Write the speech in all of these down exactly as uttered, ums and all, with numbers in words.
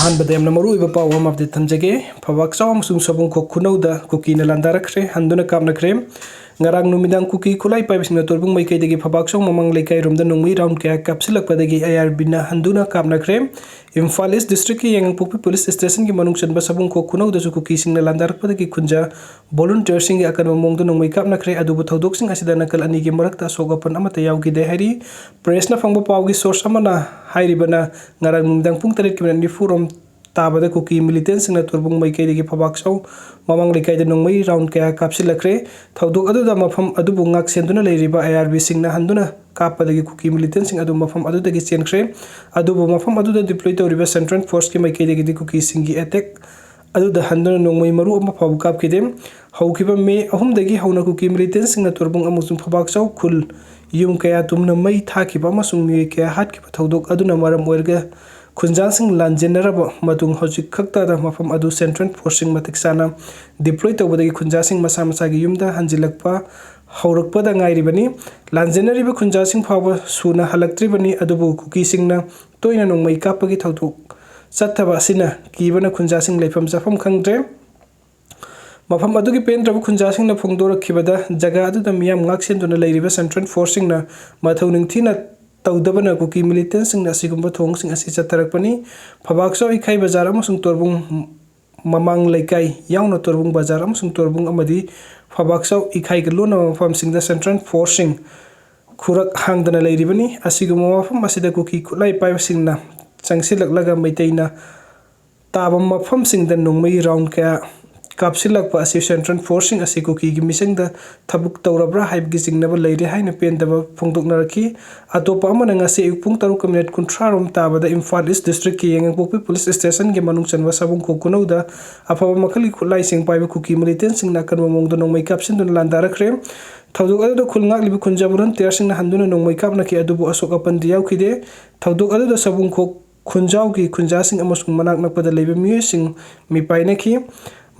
ꯑꯍꯥꯟꯕꯗ ꯌꯥꯝꯅ ꯃꯔꯨꯑꯣꯏꯕ ꯄꯥꯎ ꯑꯃ ꯑꯞꯗꯦꯠ ꯊꯝꯖꯒꯦ꯫ ꯐꯕꯥꯛꯆꯥꯎ ꯑꯃꯁꯨꯡ ꯁꯕꯨꯡꯈꯣꯛ ꯈꯨꯅꯧꯗ ꯀꯨꯀꯤꯅ ꯂꯥꯟꯗꯥꯔꯛꯈ꯭ꯔꯦ, ꯍꯟꯗꯨꯅ ꯀꯥꯞꯅꯈ꯭ꯔꯦ꯫ ꯉꯔꯥꯡ ꯅꯨꯃꯤꯗꯥꯡ ꯀꯨꯀꯤ ꯈꯨꯠꯂꯥꯏ ꯄꯥꯏꯕꯁꯤꯡꯅ ꯇꯣꯔꯕꯨꯡ ꯃꯥꯏꯀꯩꯗꯒꯤ ꯐꯕꯥꯛꯆꯥꯎ ꯃꯃꯥꯡ ꯂꯩꯀꯥꯏꯔꯣꯝꯗ ꯅꯣꯡꯃꯩ ꯔꯥꯎꯟ ꯀꯌꯥ ꯀꯥꯞꯁꯤꯜꯂꯛꯄꯗꯒꯤ ꯑꯥꯏ ꯑꯥꯔ ꯕꯤꯅ ꯍꯟꯗꯨꯅ ꯀꯥꯞꯅꯈ꯭ꯔꯦ꯫ ꯏꯝꯐꯥꯜ ꯏꯁ ꯗꯤꯁꯇ꯭ꯔꯤꯛꯀꯤ ꯌꯥꯏꯉꯪꯄꯣꯛꯄꯤ ꯄꯨꯂꯤꯁ ꯁ꯭ꯇꯦꯁꯟꯒꯤ ꯃꯅꯨꯡ ꯆꯟꯕ ꯁꯕꯨꯡꯈꯣꯛ ꯈꯨꯅꯧꯗꯁꯨ ꯀꯨꯀꯤꯁꯤꯡꯅ ꯂꯥꯟꯗꯥꯔꯛꯄꯗꯒꯤ ꯈꯨꯟꯖꯥ ꯚꯣꯂꯨꯟꯇꯤꯌꯔꯁꯤꯡꯒꯤ ꯑꯀꯟꯕ ꯃꯑꯣꯡꯗ ꯅꯣꯡꯃꯩ ꯀꯥꯞꯅꯈ꯭ꯔꯦ꯫ ꯑꯗꯨꯕꯨ ꯊꯧꯗꯣꯛꯁꯤꯡ ꯑꯁꯤꯗ ꯅꯥꯀꯜ ꯑꯅꯤꯒꯤ ꯃꯔꯛꯇ ꯑꯁꯣꯛ ꯑꯄꯟ ꯑꯃꯠꯇ ꯌꯥꯎꯈꯤꯗꯦ ꯍꯥꯏꯔꯤ꯫ ꯄ꯭ꯔꯦꯁꯅ ꯐꯪꯕ ꯄꯥꯎꯒꯤ ꯁꯣꯔꯁ ꯑꯃꯅ ꯍꯥꯏꯔꯤꯕꯅ, ꯉꯔꯥꯡ ꯅꯨꯃꯤꯗꯥꯡ ꯄꯨꯡ ꯇꯔꯦꯠꯀꯤ ꯃꯤꯅꯠ ꯅꯤꯐꯨꯔꯣꯝ ꯇꯥꯕꯗ ꯀꯨꯀꯤ ꯃꯤꯂꯤꯇꯦꯟꯁꯤꯡꯅ ꯇꯣꯔꯕꯨꯡ ꯃꯥꯏꯀꯩꯗꯒꯤ ꯐꯕꯥꯛꯆꯥꯎ ꯃꯃꯥꯡ ꯂꯩꯀꯥꯏꯗ ꯅꯣꯡꯃꯩ ꯔꯥꯎꯟ ꯀꯌꯥ ꯀꯥꯞꯁꯤꯜꯂꯛꯈ꯭ꯔꯦ꯫ ꯊꯧꯗꯣꯛ ꯑꯗꯨꯗ ꯃꯐꯝ ꯑꯗꯨꯕꯨ ꯉꯥꯛ ꯁꯦꯟꯗꯨꯅ ꯂꯩꯔꯤꯕ ꯑꯥꯏ ꯑꯥꯔ ꯕꯤꯁꯤꯡꯅ ꯍꯟꯗꯨꯅ ꯀꯥꯞꯄꯗꯒꯤ ꯀꯨꯀꯤ ꯃꯤꯂꯤꯇꯦꯟꯁꯤꯡ ꯑꯗꯨ ꯃꯐꯝ ꯑꯗꯨꯗꯒꯤ ꯆꯦꯟꯈ꯭ꯔꯦ꯫ ꯑꯗꯨꯕꯨ ꯃꯐꯝ ꯑꯗꯨꯗ ꯗꯤꯄ꯭ꯂꯣꯏ ꯇꯧꯔꯤꯕ ꯁꯦꯟꯇ꯭ꯔꯦꯜ ꯐꯣꯔꯁꯀꯤ ꯃꯥꯏꯀꯩꯗꯒꯤꯗꯤ ꯀꯨꯀꯤꯁꯤꯡꯒꯤ ꯑꯦꯇꯦꯛ ꯑꯗꯨꯗ ꯍꯟꯗꯨꯅ ꯅꯣꯡꯃꯩ ꯃꯔꯨ ꯑꯃ ꯐꯥꯎꯕ ꯀꯥꯞꯈꯤꯗꯦ꯫ ꯍꯧꯈꯤꯕ ꯃꯦ ꯑꯍꯨꯝꯗꯒꯤ ꯍꯧꯅ ꯀꯨꯀꯤ ꯃꯤꯂꯤꯇꯦꯟꯁꯤꯡꯅ ꯇꯣꯔꯕꯨꯡ ꯑꯃꯁꯨꯡ ꯐꯕꯥꯛꯆꯥꯎ ꯈꯨꯜ ꯌꯨꯝ ꯀꯌꯥ ꯇꯨꯝꯅ ꯃꯩ ꯊꯥꯈꯤꯕ ꯑꯃꯁꯨꯡ ꯃꯤꯑꯣꯏ ꯀꯌꯥ ꯍꯥꯠꯈꯤꯕ ꯊꯧꯗꯣꯛ ꯑꯗꯨꯅ ꯃꯔꯝ ꯑꯣꯏꯔꯒ ꯈꯨꯟꯖꯥꯁꯤꯡ ꯂꯥꯟꯖꯦꯟꯅꯔꯕ ꯃꯇꯨꯡ ꯍꯧꯖꯤꯛ ꯈꯛꯇꯗ ꯃꯐꯝ ꯑꯗꯨ ꯁꯦꯟꯇ꯭ꯔꯦꯜ ꯐꯣꯔꯁꯁꯤꯡ ꯃꯇꯤꯛ ꯆꯥꯅ ꯗꯤꯄ꯭ꯂꯣꯏ ꯇꯧꯕꯗꯒꯤ ꯈꯨꯟꯖꯥꯁꯤꯡ ꯃꯁꯥ ꯃꯁꯥꯒꯤ ꯌꯨꯝꯗ ꯍꯟꯖꯤꯜꯂꯛꯄ ꯍꯧꯔꯛꯄꯗ ꯉꯥꯏꯔꯤꯕꯅꯤ꯫ ꯂꯥꯟꯖꯦꯟꯅꯔꯤꯕ ꯈꯨꯟꯖꯥꯁꯤꯡ ꯐꯥꯎꯕ ꯁꯨꯅ ꯍꯜꯂꯛꯇ꯭ꯔꯤꯕꯅꯤ, ꯑꯗꯨꯕꯨ ꯀꯨꯀꯤꯁꯤꯡꯅ ꯇꯣꯏꯅ ꯅꯣꯡꯃꯩ ꯀꯥꯞꯄꯒꯤ ꯊꯧꯗꯣꯛ ꯆꯠꯊꯕ ꯑꯁꯤꯅ ꯀꯤꯕꯅ ꯈꯨꯟꯖꯥꯁꯤꯡ ꯂꯩꯐꯝ ꯆꯥꯐꯝ ꯈꯪꯗ꯭ꯔꯦ꯫ ꯃꯐꯝ ꯑꯗꯨꯒꯤ ꯄꯦꯟꯗ꯭ꯔꯕ ꯈꯨꯟꯖꯥꯁꯤꯡꯅ ꯐꯣꯡꯗꯣꯔꯛꯈꯤꯕꯗ, ꯖꯒꯥ ꯑꯗꯨꯗ ꯃꯤꯌꯥꯝ ꯉꯥꯛ ꯁꯦꯟꯗꯨꯅ ꯂꯩꯔꯤꯕ ꯁꯦꯟꯇ꯭ꯔꯦꯜ ꯐꯣꯔꯁꯁꯤꯡꯅ ꯃꯊꯧ ꯅꯤꯡꯊꯤꯅ ꯇꯧꯗꯕꯅ ꯀꯨꯀꯤ ꯃꯤꯂꯤꯇꯦꯟꯁꯤꯡꯅ ꯑꯁꯤꯒꯨꯝꯕ ꯊꯧꯑꯣꯡꯁꯤꯡ ꯑꯁꯤ ꯆꯠꯊꯔꯛꯄꯅꯤ꯫ ꯐꯕꯥꯛꯆꯥꯎ ꯏꯈꯥꯏ ꯕꯖꯥꯔ ꯑꯃꯁꯨꯡ ꯇꯣꯔꯕꯨꯡ ꯃꯃꯥꯡ ꯂꯩꯀꯥꯏ ꯌꯥꯎꯅ ꯇꯣꯔꯕꯨꯡ ꯕꯖꯥꯔ ꯑꯃꯁꯨꯡ ꯇꯣꯔꯕꯨꯡ ꯑꯃꯗꯤ ꯐꯕꯥꯛꯆꯥꯎ ꯏꯈꯥꯏꯒ ꯂꯣꯟꯅꯕ ꯃꯐꯝꯁꯤꯡꯗ ꯁꯦꯟꯇ꯭ꯔꯦꯜ ꯐꯣꯔꯁꯁꯤꯡ ꯈꯨꯔꯛ ꯍꯥꯡꯗꯅ ꯂꯩꯔꯤꯕꯅꯤ꯫ ꯑꯁꯤꯒꯨꯝꯕ ꯃꯐꯝ ꯑꯁꯤꯗ ꯀꯨꯀꯤ ꯈꯨꯠꯂꯥꯏ ꯄꯥꯏꯕꯁꯤꯡꯅ ꯆꯪꯁꯤꯜꯂꯛꯂꯒ ꯃꯩꯇꯩꯅ ꯇꯥꯕ ꯃꯐꯝꯁꯤꯡꯗ ꯅꯣꯡꯃꯩ ꯔꯥꯎꯟ ꯀꯌꯥ ꯀꯥꯞꯁꯤꯜꯂꯛꯄ ꯑꯁꯤ ꯁꯦꯟꯇ꯭ꯔꯦꯜ ꯐꯣꯔꯁꯁꯤꯡ ꯑꯁꯤ ꯀꯨꯀꯤꯒꯤ ꯃꯤꯆꯪꯗ ꯊꯕꯛ ꯇꯧꯔꯕ꯭ꯔꯥ ꯍꯥꯏꯕꯒꯤ ꯆꯤꯡꯅꯕ ꯂꯩꯔꯦ ꯍꯥꯏꯅ ꯄꯦꯟꯗꯕ ꯐꯣꯡꯗꯣꯛꯅꯔꯛꯈꯤ꯫ ꯑꯇꯣꯞꯄ ꯑꯃꯅ ꯉꯁꯤ ꯑꯌꯨꯛ ꯄꯨꯡ ꯇꯔꯨꯛꯀ ꯃꯤꯅꯤꯠ ꯀꯨꯟꯊ꯭ꯔꯥ ꯔꯣꯝ ꯇꯥꯕꯗ ꯏꯝꯐꯥꯜ ꯏꯁ ꯗꯤꯁꯇ꯭ꯔꯤꯛꯀꯤ ꯌꯥꯏꯉꯪꯄꯣꯛꯄꯤ ꯄꯨꯂꯤꯁ ꯁ꯭ꯇꯦꯁꯟꯒꯤ ꯃꯅꯨꯡ ꯆꯟꯕ ꯁꯕꯨꯡꯈꯣꯛ ꯈꯨꯅꯧꯗ ꯑꯐꯕ ꯃꯈꯜꯒꯤ ꯈꯨꯠꯂꯥꯏꯁꯤꯡ ꯄꯥꯏꯕ ꯀꯨꯀꯤ ꯃꯤꯂꯤꯇꯦꯟꯁꯤꯡꯅ ꯑꯀꯟꯕ ꯃꯑꯣꯡꯗ ꯅꯣꯡꯃꯩ ꯀꯥꯞꯁꯤꯟꯗꯨꯅ ꯂꯥꯟꯗꯥꯔꯛꯈ꯭ꯔꯦ꯫ ꯊꯧꯗꯣꯛ ꯑꯗꯨꯗ ꯈꯨꯜ ꯉꯥꯛꯂꯤꯕ ꯈꯨꯟꯖꯥ ꯚꯣꯂꯨꯟꯇꯤꯌꯔꯁꯤꯡꯅ ꯍꯟꯗꯨꯅ ꯅꯣꯡꯃꯩ ꯀꯥꯞꯅꯈꯤ, ꯑꯗꯨꯕꯨ ꯑꯁꯣꯛ ꯑꯄꯟꯗꯤ ꯌꯥꯎꯈꯤꯗꯦ꯫ ꯊꯧꯗꯣꯛ ꯑꯗꯨꯗ ꯁꯕꯨꯡꯈꯣꯛ ꯈꯨꯟꯖꯥꯎꯒꯤ ꯈꯨꯟꯖꯥꯁꯤꯡ ꯑꯃꯁꯨꯡ ꯃꯅꯥꯛ ꯅꯛꯄꯗ ꯂꯩꯕ ꯃꯤꯑꯣꯏꯁꯤꯡ ꯃꯤꯄꯥꯏꯅꯈꯤ꯫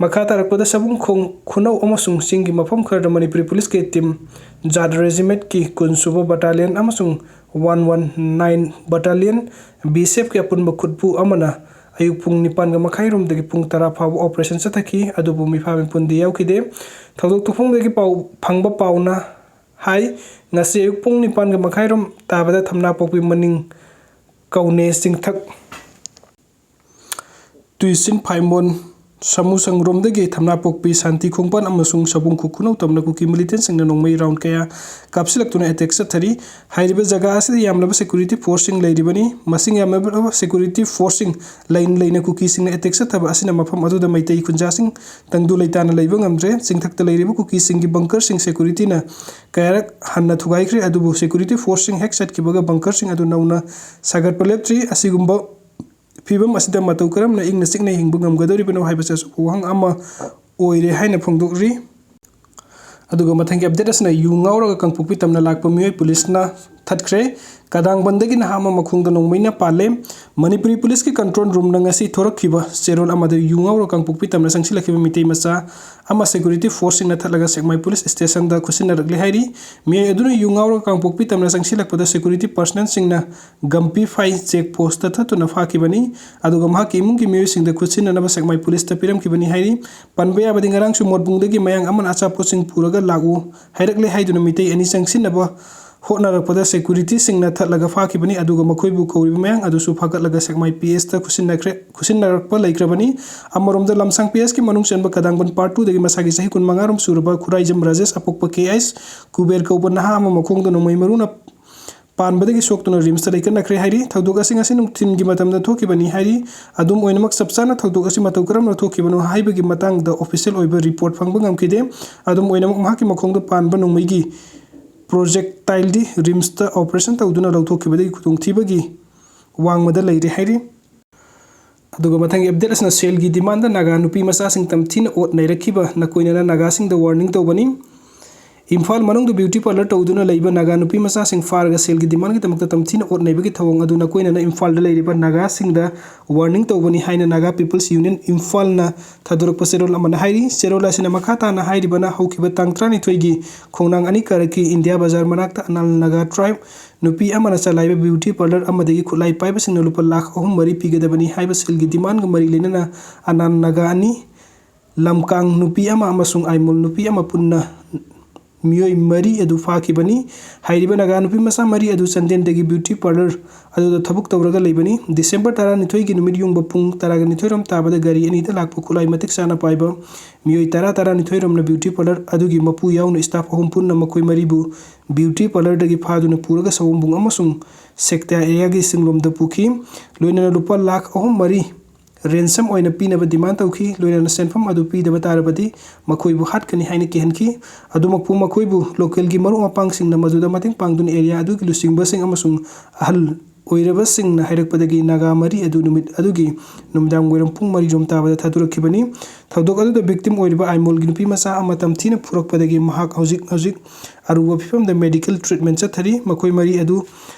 ꯃꯈꯥ ꯇꯥꯔꯛꯄꯗ ꯁꯕꯨꯡꯈꯣꯡ ꯈꯨꯅꯧ ꯑꯃꯁꯨꯡ ꯆꯤꯡꯒꯤ ꯃꯐꯝ ꯈꯔꯗ ꯃꯅꯤꯄꯨꯔꯤ ꯄꯨꯂꯤꯁꯀꯤ ꯇꯤꯝ, ꯖꯥꯠ ꯔꯦꯖꯤꯃꯦꯟꯠꯀꯤ ꯀꯨꯟ ꯁꯨꯕ ꯕꯠꯇꯥꯂꯤꯌꯟ ꯑꯃꯁꯨꯡ one one nine battalion, B ꯑꯦꯁ ꯑꯦꯐꯀꯤ ꯑꯄꯨꯟꯕ ꯈꯨꯠꯄꯨ ꯑꯃꯅ ꯑꯌꯨꯛ ꯄꯨꯡ ꯅꯤꯄꯥꯟꯒ ꯃꯈꯥꯏ ꯔꯣꯝꯗꯒꯤ ꯄꯨꯡ ꯇꯔꯥ ꯐꯥꯎꯕ operation ꯆꯠꯊꯈꯤ, ꯑꯗꯨꯕꯨ ꯃꯤꯐꯥ ꯃꯤꯄꯨꯟꯗꯤ ꯌꯥꯎꯈꯤꯗꯦ꯫ ꯊꯧꯗꯣꯛ ꯊꯣꯛꯐꯝꯗꯒꯤ ꯄꯥꯎ ꯐꯪꯕ ꯄꯥꯎꯅ ꯍꯥꯏ, ꯉꯁꯤ ꯑꯌꯨꯛ ꯄꯨꯡ ꯅꯤꯄꯥꯟꯒ ꯃꯈꯥꯏ ꯔꯣꯝ ꯇꯥꯕꯗ ꯊꯝꯅꯥꯄꯣꯛꯄꯤ ꯃꯅꯤꯡ ꯀꯧꯅꯦ ꯆꯤꯡꯊꯛ ꯇꯨꯏꯁꯤꯟ ꯐꯥꯏꯃꯣꯟ ꯁꯥꯃꯨꯁꯪꯔꯣꯝꯗꯒꯤ ꯊꯝꯅꯥꯄꯣꯛꯄꯤ ꯁꯥꯟꯇꯤ ꯈꯣꯡꯕꯥꯟ ꯑꯃꯁꯨꯡ ꯁꯕꯨꯡ ꯈꯨ ꯈꯨꯅꯧ ꯇꯝꯅ ꯀꯨꯀꯤ militant ꯁꯤꯡꯅ ꯅꯣꯡꯃꯩ round ꯀꯌꯥ ꯀꯥꯞꯁꯤꯜꯂꯛꯇꯨꯅ attack ꯆꯠꯊꯔꯤ꯫ ꯍꯥꯏꯔꯤꯕ ꯖꯒꯥ ꯑꯁꯤꯗ ꯌꯥꯝꯂꯕ security force ꯁꯤꯡ ꯂꯩꯔꯤꯕꯅꯤ꯫ ꯃꯁꯤꯡ ꯌꯥꯝꯂꯕ security force ꯁꯤꯡ ꯂꯩꯅ ꯂꯩꯅ ꯀꯨꯀꯤꯁꯤꯡꯅ attack ꯆꯠꯊꯕ ꯑꯁꯤꯅ ꯃꯐꯝ ꯑꯗꯨꯗ ꯃꯩꯇꯩ ꯈꯨꯟꯖꯥꯁꯤꯡ ꯇꯪꯗꯨ ꯂꯩꯇꯥꯅ ꯂꯩꯕ ꯉꯝꯗ꯭ꯔꯦ꯫ ꯆꯤꯡꯊꯛꯇ ꯂꯩꯔꯤꯕ ꯀꯨꯀꯤꯁꯤꯡꯒꯤ bunker ꯁꯤꯡ security ꯅ ꯀꯌꯥꯔꯛ ꯍꯟꯅ ꯊꯨꯒꯥꯏꯈ꯭ꯔꯦ, ꯑꯗꯨꯕꯨ security force ꯁꯤꯡ ꯍꯦꯛ ꯆꯠꯈꯤꯕꯒ bunker ꯁꯤꯡ ꯑꯗꯨ ꯅꯧꯅ ꯁꯥꯒꯠꯄ ꯂꯦꯞꯇ꯭ꯔꯤ꯫ ꯑꯁꯤꯒꯨꯝꯕ ꯐꯤꯚꯝ ꯑꯁꯤꯗ ꯃꯇꯧ ꯀꯔꯝꯅ ꯏꯪꯅ ꯆꯤꯛꯅ ꯍꯤꯡꯕ ꯉꯝꯒꯗꯧꯔꯤꯕꯅꯣ ꯍꯥꯏꯕꯁꯤ ꯑꯆꯧꯕ ꯋꯥꯍꯪ ꯑꯃ ꯑꯣꯏꯔꯦ ꯍꯥꯏꯅ ꯐꯣꯡꯗꯣꯛꯂꯤ꯫ ꯑꯗꯨꯒ ꯃꯊꯪꯒꯤ update ꯑꯁꯤꯅ ꯌꯨ ꯉꯥꯎꯔꯒ ꯀꯥꯡꯄꯣꯛꯄꯤ ꯇꯝꯅ ꯂꯥꯛꯄ ꯃꯤꯑꯣꯏ ꯄꯨꯂꯤꯁꯅ ꯊꯠꯈ꯭ꯔꯦ꯫ ꯀꯗꯥꯡꯕꯟꯗꯒꯤ ꯅꯍꯥ ꯑꯃ ꯃꯈꯣꯡꯗ ꯅꯣꯡꯃꯩꯅ ꯄꯥꯜꯂꯦ꯫ ꯃꯅꯤꯄꯨꯔꯤ ꯄꯨꯂꯤꯁꯀꯤ control room ꯅ ꯉꯁꯤ ꯊꯣꯔꯛꯈꯤꯕ ꯆꯦꯔꯣꯜ ꯑꯃꯗ ꯌꯨ ꯉꯥꯎꯔꯒ ꯀꯥꯡꯄꯣꯛꯄꯤ ꯇꯝꯅ ꯆꯪꯁꯤꯜꯂꯛꯈꯤꯕ ꯃꯤꯇꯩ ꯃꯆꯥ ꯑꯃ security force ꯁꯤꯡꯅ ꯊꯠꯂꯒ ꯁꯦꯛꯃꯥꯏ ꯄꯨꯂꯤꯁ station ꯗ ꯈꯨꯠꯁꯤꯟꯅꯔꯛꯂꯦ ꯍꯥꯏꯔꯤ꯫ ꯃꯤꯑꯣꯏ ꯑꯗꯨꯅ ꯌꯨ ꯉꯥꯎꯔꯒ ꯀꯥꯡꯄꯣꯛꯄꯤ ꯇꯝꯅ ꯆꯪꯁꯤꯜꯂꯛꯄꯗ security personnel ꯁꯤꯡꯅ ꯒꯝꯄꯤ ꯐꯥꯏ check post ꯇ ꯊꯠꯇꯨꯅ ꯐꯥꯈꯤꯕꯅꯤ꯫ ꯑꯗꯨꯒ ꯃꯍꯥꯛꯀꯤ ꯏꯃꯨꯡꯒꯤ ꯃꯤꯑꯣꯏꯁꯤꯡꯗ ꯈꯨꯠꯁꯤꯟꯅꯅꯕ ꯁꯦꯛꯃꯥꯏ ꯄꯨꯂꯤꯁꯇ ꯄꯤꯔꯝꯈꯤꯕꯅꯤ ꯍꯥꯏꯔꯤ꯫ ꯄꯟꯕ ꯌꯥꯕꯗꯤ ꯉꯔꯥꯡꯁꯨ ꯃꯣꯠꯕꯨꯡꯗꯒꯤ ꯃꯌꯥꯡ ꯑꯃꯅ ꯑꯆꯥꯄꯣꯠꯁꯤꯡ ꯄꯨꯔꯒ ꯂꯥꯛꯎ ꯍꯥꯏꯔꯛꯂꯦ ꯍꯥꯏꯗꯨꯅ ꯃꯤꯇꯩ ꯑꯅꯤ ꯆꯪꯁꯤꯟꯅꯕ ꯍꯣꯠꯅꯔꯛꯄꯗ security ꯁꯤꯡꯅ ꯊꯠꯂꯒ ꯐꯥꯈꯤꯕꯅꯤ꯫ ꯑꯗꯨꯒ ꯃꯈꯣꯏꯕꯨ ꯀꯧꯔꯤꯕ ꯃꯌꯥꯡ ꯑꯗꯨꯁꯨ ꯐꯥꯒꯠꯂꯒ ꯁꯦꯛꯃꯥꯏ P S ꯇ ꯈꯨꯠꯁꯤꯟꯅꯈ꯭ꯔꯦ, ꯈꯨꯠꯁꯤꯟꯅꯔꯛꯄ ꯂꯩꯈ꯭ꯔꯕꯅꯤ꯫ ꯑꯃꯔꯣꯝꯗ ꯂꯝꯁꯥꯡ P S ꯀꯤ ꯃꯅꯨꯡ ꯆꯟꯕ ꯀꯗꯥꯡꯕꯟ part two ꯗꯒꯤ ꯃꯁꯥꯒꯤ ꯆꯍꯤ ꯀꯨꯟꯃꯉꯥ ꯔꯣꯝ ꯁꯨꯔꯕ ꯈꯨꯔꯥꯏꯖꯝ ꯔꯥꯖꯦꯁ ꯑꯄꯣꯛꯄ K S ꯀꯨꯕꯦꯔ ꯀꯧꯕ ꯅꯍꯥ ꯑꯃ ꯃꯈꯣꯡꯗ ꯅꯣꯡꯃꯩ ꯃꯔꯨꯅ ꯄꯥꯟꯕꯗꯒꯤ ꯁꯣꯛꯇꯨꯅ ꯔꯤꯝꯁꯇ ꯂꯩꯀꯠꯅꯈ꯭ꯔꯦ ꯍꯥꯏꯔꯤ꯫ ꯊꯧꯗꯣꯛ ꯑꯁꯤ ꯉꯁꯤ ꯅꯨꯡꯊꯤꯜꯒꯤ ꯃꯇꯝꯗ ꯊꯣꯛꯈꯤꯕꯅꯤ ꯍꯥꯏꯔꯤ꯫ ꯑꯗꯨꯝ ꯑꯣꯏꯅꯃꯛ, ꯆꯞ ꯆꯥꯅ ꯊꯧꯗꯣꯛ ꯑꯁꯤ ꯃꯇꯧ ꯀꯔꯝꯅ ꯊꯣꯛꯈꯤꯕꯅꯣ ꯍꯥꯏꯕꯒꯤ ꯃꯇꯥꯡꯗ official ꯑꯣꯏꯕ report ꯐꯪꯕ ꯉꯝꯈꯤꯗꯦ꯫ ꯑꯗꯨꯝ ꯑꯣꯏꯅꯃꯛ, ꯃꯍꯥꯛꯀꯤ ꯃꯈꯣꯡꯗ ꯄꯥꯟꯕ ꯅꯣꯡꯃꯩꯒꯤ projectile ꯗꯤ ꯔꯤꯝꯁꯇ operation ꯇꯧꯗꯨꯅ ꯂꯧꯊꯣꯛꯈꯤꯕꯗꯒꯤ ꯈꯨꯗꯣꯡꯊꯤꯕꯒꯤ ꯋꯥꯡꯃꯗ ꯂꯩꯔꯦ ꯍꯥꯏꯔꯤ꯫ ꯑꯗꯨꯒ ꯃꯊꯪꯒꯤ update ꯑꯁꯤꯅ ꯁꯦꯜꯒꯤ demand ꯗ ꯅꯥꯒꯥ ꯅꯨꯄꯤ ꯃꯆꯥꯁꯤꯡ ꯇꯝꯊꯤꯅ ꯑꯣꯠ ꯅꯩꯔꯛꯈꯤꯕ ꯅꯀꯣꯏꯅꯅ ꯅꯥꯒꯥꯁꯤꯡꯗ warning ꯇꯧꯕꯅꯤ꯫ ꯏꯝꯐꯥꯜ ꯃꯅꯨꯡꯗ ꯕ꯭ꯌꯨꯇꯤ ꯄꯥꯔꯂꯔ ꯇꯧꯗꯨꯅ ꯂꯩꯕ ꯅꯥꯒꯥ ꯅꯨꯄꯤ ꯃꯆꯥꯁꯤꯡ ꯐꯥꯔꯒ ꯁꯦꯜꯒꯤ ꯗꯤꯃꯥꯟꯒꯤꯗꯃꯛꯇ ꯇꯝꯊꯤꯅ ꯑꯣꯠ ꯅꯩꯕꯒꯤ ꯊꯧꯑꯣꯡ ꯑꯗꯨ ꯅꯀꯣꯏꯅꯅ ꯏꯝꯐꯥꯜꯗ ꯂꯩꯔꯤꯕ ꯅꯥꯒꯥꯁꯤꯡꯗ ꯋꯥꯔꯅꯤꯡ ꯇꯧꯕꯅꯤ ꯍꯥꯏꯅ ꯅꯥꯒꯥ ꯄꯤꯄꯜꯁ ꯌꯨꯅꯤꯌꯟ ꯏꯝꯐꯥꯜꯅ ꯊꯥꯗꯣꯔꯛꯄ ꯆꯦꯔꯣꯜ ꯑꯃꯅ ꯍꯥꯏꯔꯤ꯫ ꯆꯦꯔꯣꯜ ꯑꯁꯤꯅ ꯃꯈꯥ ꯇꯥꯅ ꯍꯥꯏꯔꯤꯕꯅ ꯍꯧꯈꯤꯕ ꯇꯥꯡ ꯇꯔꯥꯅꯤꯊꯣꯏꯒꯤ ꯈꯣꯡꯅꯥꯡ ꯑꯅꯤ ꯀꯥꯔꯛꯀꯤ ꯏꯟꯗꯤꯌꯥ ꯕꯖꯥꯔ ꯃꯅꯥꯛꯇ ꯑꯅꯥꯜ ꯅꯥꯒꯥ ꯇ꯭ꯔꯥꯏꯕ ꯅꯨꯄꯤ ꯑꯃꯅ ꯆꯂꯥꯏꯕ ꯕ꯭ꯌꯨꯇꯤ ꯄꯥꯔꯂꯔ ꯑꯃꯗꯒꯤ ꯈꯨꯠꯂꯥꯏ ꯄꯥꯏꯕꯁꯤꯡꯅ ꯂꯨꯄꯥ ꯂꯥꯈ ꯑꯍꯨꯝ ꯃꯔꯤ ꯄꯤꯒꯗꯕꯅꯤ ꯍꯥꯏꯕ ꯁꯦꯜꯒꯤ ꯗꯤꯃꯥꯟꯒ ꯃꯔꯤ ꯂꯩꯅꯅ ꯑꯅꯥꯜ ꯅꯥꯒꯥ ꯑꯅꯤ, ꯂꯝꯀꯥꯡ ꯅꯨꯄꯤ ꯑꯃ ꯑꯃꯁꯨꯡ ꯑꯥꯏꯃꯣꯜ ꯅꯨꯄꯤ ꯑꯃ ꯄꯨꯟꯅ ꯃꯤꯑꯣꯏ ꯃꯔꯤ ꯑꯗꯨ ꯐꯥꯈꯤꯕꯅꯤ꯫ ꯍꯥꯏꯔꯤꯕ ꯅꯥꯒꯥ ꯅꯨꯄꯤ ꯃꯆꯥ ꯃꯔꯤ ꯑꯗꯨ ꯆꯥꯟꯗꯦꯜꯗꯒꯤ ꯕ꯭ꯌꯨꯇꯤ ꯄꯥꯔꯂꯔ ꯑꯗꯨꯗ ꯊꯕꯛ ꯇꯧꯔꯒ ꯂꯩꯕꯅꯤ꯫ ꯗꯤꯁꯦꯝꯕꯔ ꯇꯔꯥꯅꯤꯊꯣꯏꯒꯤ ꯅꯨꯃꯤꯠ ꯌꯨꯡꯕ ꯄꯨꯡ ꯇꯔꯥꯒ ꯅꯤꯊꯣꯏꯔꯣꯝ ꯇꯥꯕꯗ ꯒꯥꯔꯤ ꯑꯅꯤꯗ ꯂꯥꯛꯄ ꯈꯨꯠꯂꯥꯏ ꯃꯇꯤꯛ ꯆꯥꯅ ꯄꯥꯏꯕ ꯃꯤꯑꯣꯏ ꯇꯔꯥ, ꯇꯔꯥꯅꯤꯊꯣꯏꯔꯣꯝꯅ ꯕ꯭ꯌꯨꯇꯤ ꯄꯥꯔꯂꯔ ꯑꯗꯨꯒꯤ ꯃꯄꯨ ꯌꯥꯎꯅ ꯁ꯭ꯇꯥꯐ ꯑꯍꯨꯝ ꯄꯨꯟꯅ ꯃꯈꯣꯏ ꯃꯔꯤꯕꯨ ꯕ꯭ꯌꯨꯇꯤ ꯄꯥꯔꯂꯔꯗꯒꯤ ꯐꯥꯗꯨꯅ ꯄꯨꯔꯒ ꯁꯑꯣꯝꯕꯨꯡ ꯑꯃꯁꯨꯡ ꯁꯦꯛꯇꯥ ꯑꯦꯔꯤꯌꯥꯒꯤ ꯆꯤꯡꯂꯣꯝꯗ ꯄꯨꯈꯤ꯫ ꯂꯣꯏꯅꯅ ꯂꯨꯄꯥ ꯂꯥꯈ ꯑꯍꯨꯝ ꯃꯔꯤ ꯔꯦꯟꯁꯝ ꯑꯣꯏꯅ ꯄꯤꯅꯕ ꯗꯤꯃꯥꯟ ꯇꯧꯈꯤ꯫ ꯂꯣꯏꯅꯅ ꯁꯦꯟꯐꯝ ꯑꯗꯨ ꯄꯤꯗꯕ ꯇꯥꯔꯕꯗꯤ ꯃꯈꯣꯏꯕꯨ ꯍꯥꯠꯀꯅꯤ ꯍꯥꯏꯅ ꯀꯤꯍꯟꯈꯤ꯫ ꯑꯗꯨꯃꯛꯄꯨ ꯃꯈꯣꯏꯕꯨ ꯂꯣꯀꯦꯜꯒꯤ ꯃꯔꯨꯞ ꯃꯄꯥꯡꯁꯤꯡꯅ ꯃꯗꯨꯗ ꯃꯇꯦꯡ ꯄꯥꯡꯗꯨꯅ ꯑꯦꯔꯤꯌꯥ ꯑꯗꯨꯒꯤ ꯂꯨꯆꯤꯡꯕꯁꯤꯡ ꯑꯃꯁꯨꯡ ꯑꯍꯜ ꯑꯣꯏꯔꯕꯁꯤꯡꯅ ꯍꯥꯏꯔꯛꯄꯗꯒꯤ ꯅꯥꯒꯥ ꯃꯔꯤ ꯑꯗꯨ ꯅꯨꯃꯤꯠ ꯑꯗꯨꯒꯤ ꯅꯨꯃꯤꯗꯥꯡ ꯋꯥꯏꯔꯝ ꯄꯨꯡ ꯃꯔꯤꯔꯣꯝ ꯇꯥꯕꯗ ꯊꯥꯗꯣꯔꯛꯈꯤꯕꯅꯤ꯫ ꯊꯧꯗꯣꯛ ꯑꯗꯨꯗ ꯚꯤꯛꯇꯤꯝ ꯑꯣꯏꯔꯤꯕ ꯑꯥꯏꯃꯣꯜꯒꯤ ꯅꯨꯄꯤ ꯃꯆꯥ ꯑꯃ ꯇꯝꯊꯤꯅ ꯐꯨꯔꯛꯄꯗꯒꯤ ꯃꯍꯥꯛ ꯍꯧꯖꯤꯛ ꯍꯧꯖꯤꯛ ꯑꯔꯨꯕ ꯐꯤꯕꯝꯗ ꯃꯦꯗꯤꯀꯦꯜ ꯇ꯭ꯔꯤꯠꯃꯦꯟ ꯆꯠꯊꯔꯤ꯫ ꯃꯈꯣꯏ ꯃꯔꯤ ꯑꯗꯨ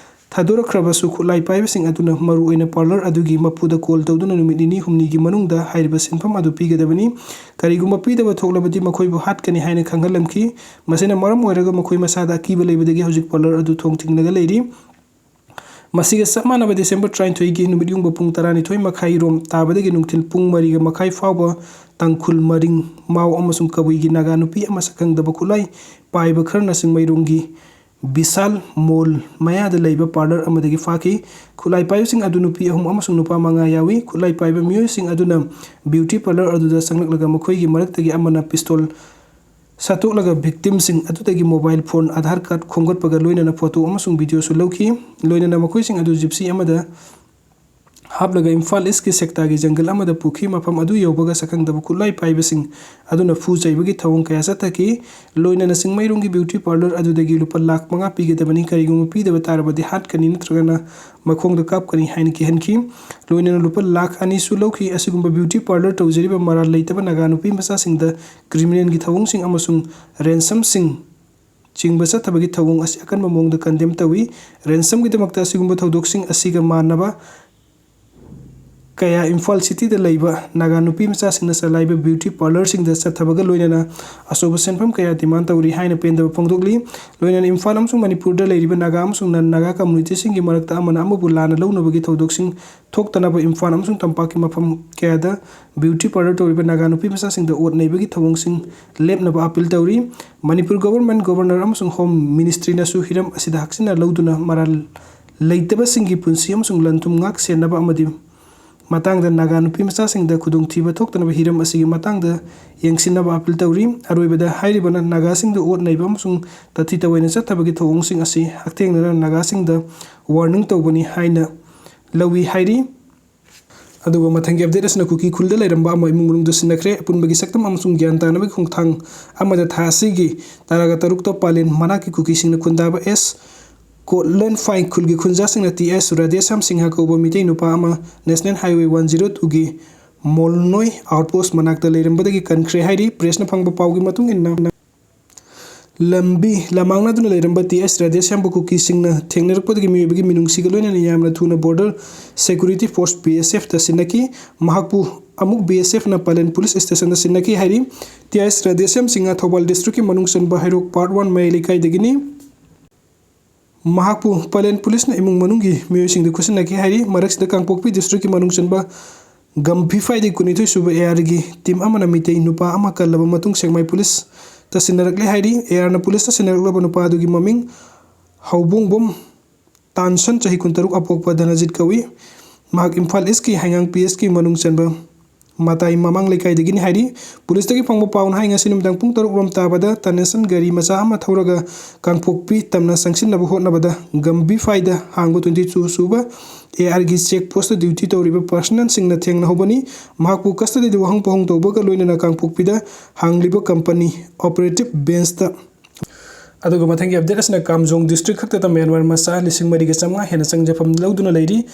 ꯊꯥꯗꯣꯔꯛꯈ꯭ꯔꯕꯁꯨ ꯈꯨꯠꯂꯥꯏ ꯄꯥꯏꯕꯁꯤꯡ ꯑꯗꯨꯅ ꯃꯔꯨꯑꯣꯏꯅ ꯄꯥꯔꯂꯔ ꯑꯗꯨꯒꯤ ꯃꯄꯨꯗ ꯀꯣꯜ ꯇꯧꯗꯨꯅ ꯅꯨꯃꯤꯠ ꯅꯤꯅꯤ ꯍꯨꯝꯅꯤꯒꯤ ꯃꯅꯨꯡꯗ ꯍꯥꯏꯔꯤꯕ ꯁꯦꯟꯐꯝ ꯑꯗꯨ ꯄꯤꯒꯗꯕꯅꯤ꯫ ꯀꯔꯤꯒꯨꯝꯕ ꯄꯤꯗꯕ ꯊꯣꯛꯂꯕꯗꯤ ꯃꯈꯣꯏꯕꯨ ꯍꯥꯠꯀꯅꯤ ꯍꯥꯏꯅ ꯈꯪꯍꯜꯂꯝꯈꯤ꯫ ꯃꯁꯤꯅ ꯃꯔꯝ ꯑꯣꯏꯔꯒ ꯃꯈꯣꯏ ꯃꯁꯥꯗ ꯑꯀꯤꯕ ꯂꯩꯕꯗꯒꯤ ꯍꯧꯖꯤꯛ ꯄꯥꯔꯂꯔ ꯑꯗꯨ ꯊꯣꯡ ꯊꯤꯡꯂꯒ ꯂꯩꯔꯤ꯫ ꯃꯁꯤꯒ ꯆꯞ ꯃꯥꯟꯅꯕ ꯗꯤꯁꯦꯝꯕꯔ ꯇꯔꯥꯅꯤꯊꯣꯏꯒꯤ ꯅꯨꯃꯤꯠ ꯌꯨꯡꯕ ꯄꯨꯡ ꯇꯔꯥꯅꯤꯊꯣꯏ ꯃꯈꯥꯏ ꯔꯣꯝ ꯇꯥꯕꯗꯒꯤ ꯅꯨꯡꯊꯤꯜ ꯄꯨꯡ ꯃꯔꯤꯒ ꯃꯈꯥꯏ ꯐꯥꯎꯕ ꯇꯥꯡꯈꯨꯜ, ꯃꯔꯤꯡ, ꯃꯥꯎ ꯑꯃꯁꯨꯡ ꯀꯕꯨꯏꯒꯤ ꯅꯥꯒꯥ ꯅꯨꯄꯤ ꯑꯃ ꯁꯛꯈꯪꯗꯕ ꯈꯨꯠꯂꯥꯏ ꯄꯥꯏꯕ ꯈꯔꯅ ꯆꯤꯡꯃꯩꯔꯣꯡꯒꯤ ꯕꯤꯁꯥꯜ ꯃꯣꯜ ꯃꯌꯥꯗ ꯂꯩꯕ ꯄꯥꯔꯂꯔ ꯑꯃꯗꯒꯤ ꯐꯥꯈꯤ꯫ ꯈꯨꯠꯂꯥꯏ ꯄꯥꯏꯕꯁꯤꯡ ꯑꯗꯨ ꯅꯨꯄꯤ ꯑꯍꯨꯝ ꯑꯃꯁꯨꯡ ꯅꯨꯄꯥ ꯃꯉꯥ ꯌꯥꯎꯏ꯫ ꯈꯨꯠꯂꯥꯏ ꯄꯥꯏꯕ ꯃꯤꯑꯣꯏꯁꯤꯡ ꯑꯗꯨꯅ ꯕ꯭ꯌꯨꯇꯤ ꯄꯥꯔꯂꯔ ꯑꯗꯨꯗ ꯆꯪꯂꯛꯂꯒ ꯃꯈꯣꯏꯒꯤ ꯃꯔꯛꯇꯒꯤ ꯑꯃꯅ ꯄꯤꯁꯇꯣꯜ ꯁꯠꯇꯣꯛꯂꯒ ꯚꯤꯛꯇꯤꯝꯁꯤꯡ ꯑꯗꯨꯗꯒꯤ ꯃꯣꯕꯥꯏꯜ ꯐꯣꯟ, ꯑꯙꯥꯔ ꯀꯥꯔꯗ, ꯈꯣꯝꯒꯠꯄꯒ ꯂꯣꯏꯅꯅ ꯐꯣꯇꯣ ꯑꯃꯁꯨꯡ ꯚꯤꯗꯤꯑꯣꯁꯨ ꯂꯧꯈꯤ꯫ ꯂꯣꯏꯅꯅ ꯃꯈꯣꯏꯁꯤꯡ ꯑꯗꯨ ꯖꯤꯞꯁꯤ ꯑꯃꯗ ꯍꯥꯞꯂꯒ ꯏꯝꯐꯥꯜ ꯏꯁꯀꯤ ꯁꯦꯛꯇꯥꯒꯤ ꯖꯪꯒꯜ ꯑꯃꯗ ꯄꯨꯈꯤ꯫ ꯃꯐꯝ ꯑꯗꯨ ꯌꯧꯕꯒ ꯁꯛꯈꯪꯗꯕ ꯈꯨꯠꯂꯥꯏ ꯄꯥꯏꯕꯁꯤꯡ ꯑꯗꯨꯅ ꯐꯨ ꯆꯩꯕꯒꯤ ꯊꯧꯑꯣꯡ ꯀꯌꯥ ꯆꯠꯊꯈꯤ꯫ ꯂꯣꯏꯅꯅ ꯆꯤꯡꯃꯩꯔꯣꯡꯒꯤ ꯕ꯭ꯌꯨꯇꯤ ꯄꯥꯔꯂꯔ ꯑꯗꯨꯗꯒꯤ ꯂꯨꯄꯥ ꯂꯥꯈ ꯃꯉꯥ ꯄꯤꯒꯗꯕꯅꯤ, ꯀꯔꯤꯒꯨꯝꯕ ꯄꯤꯗꯕ ꯇꯥꯔꯕꯗꯤ ꯍꯥꯠꯀꯅꯤ ꯅꯠꯇ꯭ꯔꯒꯅ ꯃꯈꯣꯡꯗ ꯀꯥꯞꯀꯅꯤ ꯍꯥꯏꯅ ꯀꯤꯍꯟꯈꯤ꯫ ꯂꯣꯏꯅꯅ ꯂꯨꯄꯥ ꯂꯥꯈ ꯑꯅꯤꯁꯨ ꯂꯧꯈꯤ꯫ ꯑꯁꯤꯒꯨꯝꯕ ꯕ꯭ꯌꯨꯇꯤ ꯄꯥꯔꯂꯔ ꯇꯧꯖꯔꯤꯕ ꯃꯔꯥꯜ ꯂꯩꯇꯕ ꯅꯥꯒꯥ ꯅꯨꯄꯤ ꯃꯆꯥꯁꯤꯡꯗ ꯀ꯭ꯔꯤꯃꯤꯅꯦꯜꯒꯤ ꯊꯧꯑꯣꯡꯁꯤꯡ ꯑꯃꯁꯨꯡ ꯔꯦꯟꯁꯝꯁꯤꯡ ꯆꯤꯡꯕ ꯆꯠꯊꯕꯒꯤ ꯊꯧꯑꯣꯡ ꯑꯁꯤ ꯑꯀꯟꯕ ꯃꯑꯣꯡꯗ condemn ꯇꯧꯏ꯫ Ransom ꯒꯤꯗꯃꯛꯇ ꯑꯁꯤꯒꯨꯝꯕ ꯊꯧꯗꯣꯛꯁꯤꯡ ꯑꯁꯤꯒ ꯃꯥꯟꯅꯕ ꯀꯌꯥ ꯏꯝꯐꯥꯜ city ꯗ ꯂꯩꯕ ꯅꯥꯒꯥ ꯅꯨꯄꯤ ꯃꯆꯥꯁꯤꯡꯅ ꯆꯂꯥꯏꯕ beauty parlour ꯁꯤꯡꯗ ꯆꯠꯊꯕꯒ ꯂꯣꯏꯅꯅ ꯑꯆꯧꯕ ꯁꯦꯟꯐꯝ ꯀꯌꯥ demand ꯇꯧꯔꯤ ꯍꯥꯏꯅ ꯄꯦꯟꯗꯕ ꯐꯣꯡꯗꯣꯛꯂꯤ꯫ ꯂꯣꯏꯅꯅ ꯏꯝꯐꯥꯜ ꯑꯃꯁꯨꯡ ꯃꯅꯤꯄꯨꯔꯗ ꯂꯩꯔꯤꯕ ꯅꯥꯒꯥ ꯑꯃꯁꯨꯡ non ꯅꯥꯒꯥ community ꯁꯤꯡꯒꯤ ꯃꯔꯛꯇ ꯑꯃꯅ ꯑꯃꯕꯨ ꯂꯥꯟꯅ ꯂꯧꯅꯕꯒꯤ ꯊꯧꯗꯣꯛꯁꯤꯡ ꯊꯣꯛꯇꯅꯕ ꯏꯝꯐꯥꯜ ꯑꯃꯁꯨꯡ ꯇꯝꯄꯥꯛꯀꯤ ꯃꯐꯝ ꯀꯌꯥꯗ beauty parlour ꯇꯧꯔꯤꯕ ꯅꯥꯒꯥ ꯅꯨꯄꯤ ꯃꯆꯥꯁꯤꯡꯗ ꯑꯣꯠ ꯅꯩꯕꯒꯤ ꯊꯧꯑꯣꯡꯁꯤꯡ ꯂꯦꯞꯅꯕ appeal ꯇꯧꯔꯤ꯫ ꯃꯅꯤꯄꯨꯔ government, governor ꯑꯃꯁꯨꯡ home ministry ꯅꯁꯨ ꯍꯤꯔꯝ ꯑꯁꯤꯗ ꯍꯛꯆꯤꯟꯅ ꯂꯧꯗꯨꯅ ꯃꯔꯥꯜ ꯂꯩꯇꯕꯁꯤꯡꯒꯤ ꯄꯨꯟꯁꯤ ꯑꯃꯁꯨꯡ ꯂꯟ-ꯊꯨꯝ ꯉꯥꯛ ꯁꯦꯟꯅꯕ ꯑꯃꯗꯤ ꯃꯇꯥꯡꯗ ꯅꯥꯒꯥ ꯅꯨꯄꯤ ꯃꯆꯥꯁꯤꯡꯗ ꯈꯨꯗꯣꯡꯊꯤꯕ ꯊꯣꯛꯇꯅꯕ ꯍꯤꯔꯝ ꯑꯁꯤꯒꯤ ꯃꯇꯥꯡꯗ ꯌꯦꯡꯁꯤꯟꯅꯕ appeal ꯇꯧꯔꯤ꯫ ꯑꯔꯣꯏꯕꯗ ꯍꯥꯏꯔꯤꯕꯅ ꯅꯥꯒꯥꯁꯤꯡꯗ ꯑꯣꯠ ꯅꯩꯕ ꯑꯃꯁꯨꯡ ꯇꯥꯊꯤ ꯇꯧꯑꯣꯏꯅ ꯆꯠꯊꯕꯒꯤ ꯊꯧꯑꯣꯡꯁꯤꯡ ꯑꯁꯤ ꯍꯛꯊꯦꯡꯅꯅ ꯅꯥꯒꯥꯁꯤꯡꯗ warning ꯇꯧꯕꯅꯤ ꯍꯥꯏꯅ ꯂꯧꯏ ꯍꯥꯏꯔꯤ꯫ ꯑꯗꯨꯒ ꯃꯊꯪꯒꯤ update ꯑꯁꯤꯅ ꯀꯨꯀꯤ ꯈꯨꯜꯗ ꯂꯩꯔꯝꯕ ꯑꯃ ꯏꯃꯨꯡ ꯃꯅꯨꯡꯗ ꯁꯤꯟꯅꯈ꯭ꯔꯦ꯫ ꯑꯄꯨꯟꯕꯒꯤ ꯁꯛꯇꯝ ꯑꯃꯁꯨꯡ ꯒ꯭ꯌꯥꯟ ꯇꯥꯅꯕꯒꯤ ꯈꯣꯡꯊꯥꯡ ꯑꯃꯗ ꯊꯥ ꯑꯁꯤꯒꯤ ꯇꯔꯥꯒ ꯇꯔꯨꯛꯇ ꯄꯥꯂꯦꯟ ꯃꯅꯥꯛꯀꯤ ꯀꯨꯀꯤꯁꯤꯡꯅ ꯈꯨꯟꯗꯥꯕ ꯑꯦꯁ ꯀꯣꯠꯂꯦꯟꯐꯥꯏ ꯈꯨꯜꯒꯤ ꯈꯨꯟꯖꯥꯁꯤꯡꯅ ꯇꯤ ꯑꯦꯁ ꯔꯥꯙꯦꯁ꯭ꯌꯥꯝ ꯁꯤꯡꯍ ꯀꯧꯕ ꯃꯤꯇꯩ ꯅꯨꯄꯥ ꯑꯃ National Highway one zero two ꯒꯤ ꯃꯣꯜꯅꯣꯏ outpost ꯃꯅꯥꯛꯇ ꯂꯩꯔꯝꯕꯗꯒꯤ ꯀꯟꯈ꯭ꯔꯦ ꯍꯥꯏꯔꯤ꯫ Press ꯅ ꯐꯪꯕ ꯄꯥꯎꯒꯤ ꯃꯇꯨꯡ ꯏꯟꯅ, ꯂꯝꯕꯤ ꯂꯃꯥꯡꯅꯗꯨꯅ ꯂꯩꯔꯝꯕ ꯇꯤ ꯑꯦꯁ ꯔꯥꯙꯦꯁ꯭ꯌꯥꯝꯕꯨ ꯀꯨꯀꯤꯁꯤꯡꯅ ꯊꯦꯡꯅꯔꯛꯄꯗꯒꯤ ꯃꯤꯑꯣꯏꯕꯒꯤ ꯃꯤꯅꯨꯡꯁꯤꯒ ꯂꯣꯏꯅꯅ ꯌꯥꯝꯅ ꯊꯨꯅ Border Security Force, B S F ꯇ ꯁꯤꯟꯅꯈꯤ꯫ ꯃꯍꯥꯛꯄꯨ ꯑꯃꯨꯛ B S F ꯅ ꯄꯥꯂꯦꯟ police station ꯗ ꯁꯤꯟꯅꯈꯤ ꯍꯥꯏꯔꯤ꯫ ꯇꯤ ꯑꯦꯁ ꯔꯥꯙꯦꯁ꯭ꯌꯥꯝ ꯁꯤꯡꯍ ꯊꯧꯕꯥꯜ district ꯀꯤ ꯃꯅꯨꯡ ꯆꯟꯕ ꯍꯩꯔꯣꯛ Part one ꯃꯌꯥꯏ ꯂꯩꯀꯥꯏꯗꯒꯤꯅꯤ꯫ ꯃꯍꯥꯛꯄꯨ ꯄꯥꯂꯦꯟ police ꯅ ꯏꯃꯨꯡ ꯃꯅꯨꯡꯒꯤ ꯃꯤꯑꯣꯏꯁꯤꯡꯗ ꯈꯨꯠꯁꯤꯟꯅꯈꯤ ꯍꯥꯏꯔꯤ꯫ ꯃꯔꯛꯁꯤꯗ ꯀꯥꯡꯄꯣꯛꯄꯤ district ꯀꯤ ꯃꯅꯨꯡ ꯆꯟꯕ ꯒꯝꯚꯤꯐꯥꯏꯗꯒꯤ ꯀꯨꯟꯅꯤꯊꯣꯏ ꯁꯨꯕ A R ꯒꯤ team ꯑꯃꯅ ꯃꯤꯇꯩ ꯅꯨꯄꯥ ꯑꯃ ꯀꯜꯂꯕ ꯃꯇꯨꯡ ꯁꯦꯛꯃꯥꯏ police ꯇ ꯁꯤꯟꯅꯔꯛꯂꯦ ꯍꯥꯏꯔꯤ꯫ A R ꯅ police ꯇ ꯁꯤꯟꯅꯔꯛꯂꯕ ꯅꯨꯄꯥ ꯑꯗꯨꯒꯤ ꯃꯃꯤꯡ ꯍꯧꯕꯣꯡꯕꯝ ꯇꯥꯟꯁꯟ, ꯆꯍꯤ ꯀꯨꯟꯇꯔꯨꯛ, ꯑꯄꯣꯛꯄ ꯙꯅꯖꯤꯠ ꯀꯧꯏ꯫ ꯃꯍꯥꯛ ꯏꯝꯐꯥꯜ East ꯀꯤ ꯍꯩꯉꯥꯡ P S ꯀꯤ ꯃꯅꯨꯡ ꯆꯟꯕ ꯃꯇꯥꯏ ꯃꯃꯥꯡ ꯂꯩꯀꯥꯏꯗꯒꯤꯅꯤ ꯍꯥꯏꯔꯤ꯫ Police ꯇꯒꯤ ꯐꯪꯕ ꯄꯥꯎꯅ ꯍꯥꯏ, ꯉꯁꯤ ꯅꯨꯃꯤꯗꯥꯡ ꯄꯨꯡ ꯇꯔꯨꯛ ꯔꯣꯝ ꯇꯥꯕꯗ ꯇꯥꯅꯦꯁꯟ ꯒꯥꯔꯤ ꯃꯆꯥ ꯑꯃ ꯊꯧꯔꯒ ꯀꯥꯡꯄꯣꯛꯄꯤ ꯇꯝꯅ ꯆꯪꯁꯤꯟꯅꯕ ꯍꯣꯠꯅꯕꯗ ꯒꯝꯚꯤꯐꯥꯏꯗ ꯍꯥꯡꯕ twenty two ꯁꯨꯕ A R ꯒꯤ check post ꯇ duty ꯇꯧꯔꯤꯕ personnel ꯁꯤꯡꯅ ꯊꯦꯡꯅꯍꯧꯕꯅꯤ꯫ ꯃꯍꯥꯛꯄꯨ custody ꯗ ꯋꯥꯍꯪ ꯄꯥꯎꯍꯪ ꯇꯧꯕꯒ ꯂꯣꯏꯅꯅ ꯀꯥꯡꯄꯣꯛꯄꯤꯗ ꯍꯥꯡꯂꯤꯕ company operative bench ꯇ ꯑꯗꯨꯒ ꯃꯊꯪꯒꯤ update ꯑꯁꯤꯅ ꯀꯥꯝꯖꯣꯡ district ꯈꯛꯇꯗ ꯃ꯭ꯌꯥꯟꯃꯥꯔ ꯃꯆꯥ ꯂꯤꯁꯤꯡ ꯃꯔꯤꯒ ꯆꯥꯝꯃꯉꯥ ꯍꯦꯟꯅ ꯆꯪꯖꯐꯝ ꯂꯧꯗꯨꯅ ꯂꯩꯔꯤ꯫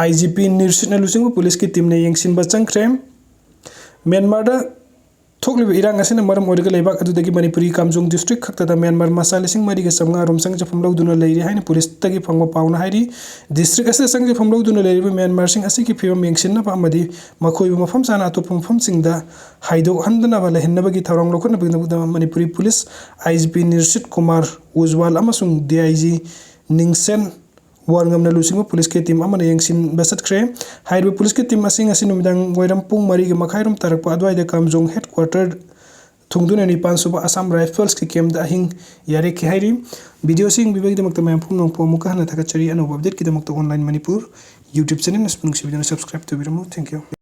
I G P ꯅꯤꯔꯁꯤꯠꯅ ꯂꯨꯆꯤꯡꯕ police ꯀꯤ team ꯅ ꯌꯦꯡꯁꯤꯟꯕ ꯆꯪꯈ꯭ꯔꯦ꯫ ꯃ꯭ꯌꯥꯟꯃꯥꯔꯗ ꯊꯣꯛꯂꯤꯕ ꯏꯔꯥꯡ ꯑꯁꯤꯅ ꯃꯔꯝ ꯑꯣꯏꯔꯒ ꯂꯩꯕꯥꯛ ꯑꯗꯨꯗꯒꯤ ꯃꯅꯤꯄꯨꯔꯤ ꯀꯥꯝꯖꯣꯡ ꯗꯤꯁꯇ꯭ꯔꯤꯛ ꯈꯛꯇꯗ ꯃ꯭ꯌꯥꯟꯃꯥꯔ ꯃꯆꯥ ꯂꯤꯁꯤꯡ ꯃꯔꯤꯒ ꯆꯥꯝꯃꯉꯥ ꯔꯣꯝ ꯆꯪꯖꯐꯝ ꯂꯧꯗꯨꯅ ꯂꯩꯔꯤ ꯍꯥꯏꯅ ꯄꯨꯂꯤꯁꯇꯒꯤ ꯐꯪꯕ ꯄꯥꯎꯅ ꯍꯥꯏꯔꯤ꯫ ꯗꯤꯁꯇ꯭ꯔꯤꯛ ꯑꯁꯤꯗ ꯆꯪꯖꯐꯝ ꯂꯧꯗꯨꯅ ꯂꯩꯔꯤꯕ ꯃ꯭ꯌꯥꯟꯃꯥꯔꯁꯤꯡ ꯑꯁꯤꯒꯤ ꯐꯤꯕꯝ ꯌꯦꯡꯁꯤꯟꯅꯕ ꯑꯃꯗꯤ ꯃꯈꯣꯏꯕꯨ ꯃꯐꯝ ꯆꯥꯅ ꯑꯇꯣꯞꯄ ꯃꯐꯝꯁꯤꯡꯗ ꯍꯥꯏꯗꯣꯛꯍꯟꯗꯅꯕ ꯂꯩꯍꯟꯅꯕꯒꯤ ꯊꯧꯔꯥꯡ ꯂꯧꯈꯠꯅꯕꯒꯤꯗꯃꯛꯇ ꯃꯅꯤꯄꯨꯔꯤ ꯄꯨꯂꯤꯁ ꯑꯥꯏ ꯖꯤ ꯄꯤ ꯅꯤꯔꯁꯤꯠ ꯀꯨꯃꯥꯔ ꯎꯖꯋꯥꯜ ꯑꯃꯁꯨꯡ ꯗꯤ ꯑꯥꯏ ꯖꯤ ꯅꯤꯡꯁꯦꯟ ꯋꯥꯔꯉꯝꯅ ꯂꯨꯆꯤꯡꯕ ꯄꯨꯂꯤꯁꯀꯤ ꯇꯤꯝ ꯑꯃꯅ ꯌꯦꯡꯁꯤꯟꯕ ꯆꯠꯈ꯭ꯔꯦ꯫ ꯍꯥꯏꯔꯤꯕ ꯄꯨꯂꯤꯁꯀꯤ ꯇꯤꯝ ꯑꯁꯤ ꯉꯁꯤ ꯅꯨꯃꯤꯗꯥꯡ ꯋꯥꯏꯔꯝ ꯄꯨꯡ ꯃꯔꯤꯒ ꯃꯈꯥꯏꯔꯣꯝ ꯇꯥꯔꯛꯄ ꯑꯗꯨꯋꯥꯏꯗ ꯀꯥꯝꯖꯣꯡ ꯍꯦꯗ ꯀ꯭ꯋꯥꯇꯔ ꯊꯨꯡꯗꯨꯅ ꯅꯤꯄꯥꯟ ꯁꯨꯕ ꯑꯁꯥꯝ ꯔꯥꯏꯐꯜꯁꯀꯤ ꯀꯦꯝꯗ ꯑꯍꯤꯡ ꯌꯥꯔꯦꯛꯈꯤ ꯍꯥꯏꯔꯤ꯫ ꯚꯤꯗꯤꯑꯣ ꯑꯁꯤ ꯌꯦꯡꯕꯤꯕꯒꯤꯗꯃꯛꯇ ꯃꯌꯥꯝ ꯄꯨꯝꯅꯃꯛꯄꯨ ꯑꯃꯨꯛꯀ ꯍꯟꯅ ꯊꯥꯒꯠꯆꯔꯤ꯫ ꯑꯅꯧꯕ ꯑꯞꯗꯦꯠꯀꯤꯗꯃꯛꯇ ꯑꯣꯟꯂꯥꯏꯟ ꯃꯅꯤꯄꯨꯔ ꯌꯨꯇ꯭ꯌꯨꯕ ꯆꯦꯅꯦꯜ ꯑꯁꯤꯕꯨ ꯅꯨꯡꯁꯤꯕꯤꯗꯨꯅ ꯁꯕꯁꯀ꯭ꯔꯥꯏꯕ ꯇꯧꯕꯤꯔꯝꯃꯨ꯫ Thank you꯫